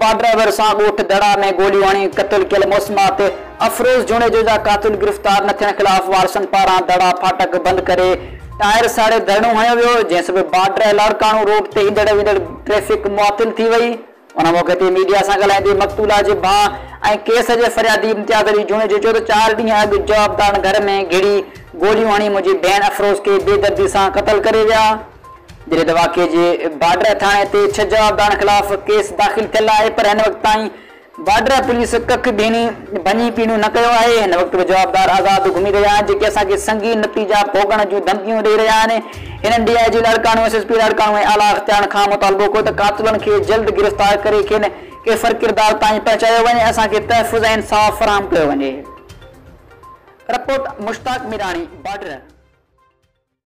باڊره ڀرسان ڳوٺ دڙا ۾ گوليون هڻي قتل ڪيل مسمات افروز جوڻيجو جا قاتل گرفتار نه ٿيڻ خلاف وارثن پاران دڙا ڦاٽڪ بند ڪري ٽائر ساڙي ڌرڻو هنيو ويو، جنهن سبب باڊره لاڙڪاڻو روڊ تي ايندڙ ويندڙ ٽريفڪ معطل ٿي وئي. ان موقعي تي ميڊيا سان ڳالهائيندي مقتولا جي ڀاء ۽ ڪيس جي فريادي امتياز علي جوڻيجو چيو ته چار ڏينهن اڳ جوابدارن گهر ۾ گهڙي گوليون هڻي منهنجي ڀيڻ افروز کي بيدردي سان قتل ڪري ويا. جڏهن ته واقعي جي باڊره ٿاڻي تي ڇهه جوابدارن خلاف ڪيس داخل ٿيل آهي پر هن وقت تائين باڊره پوليس ڪک ڀيڻي ڀڃي پيڻو نه ڪيو آهي، هن وقت به جوابدار آزاد گهمي رهيا آهن جيڪي اسان کي سنگين نتيجا ڀوڳڻ جون ڌمڪيون ڏئي رهيا آهن. هنن ڊي I جي Larkana, S S P Larkana ۽ اعليٰ اختيارن کان مطالبو ڪيو ته قاتلن کي جلد گرفتار ڪري کين ڪيفر ڪردار تائين پهچايو وڃي ۽ اسان کي تحفظ ۽ انصاف فراهم ڪيو وڃي. رپورٽ، مشتاق ميراڻي، باڊره.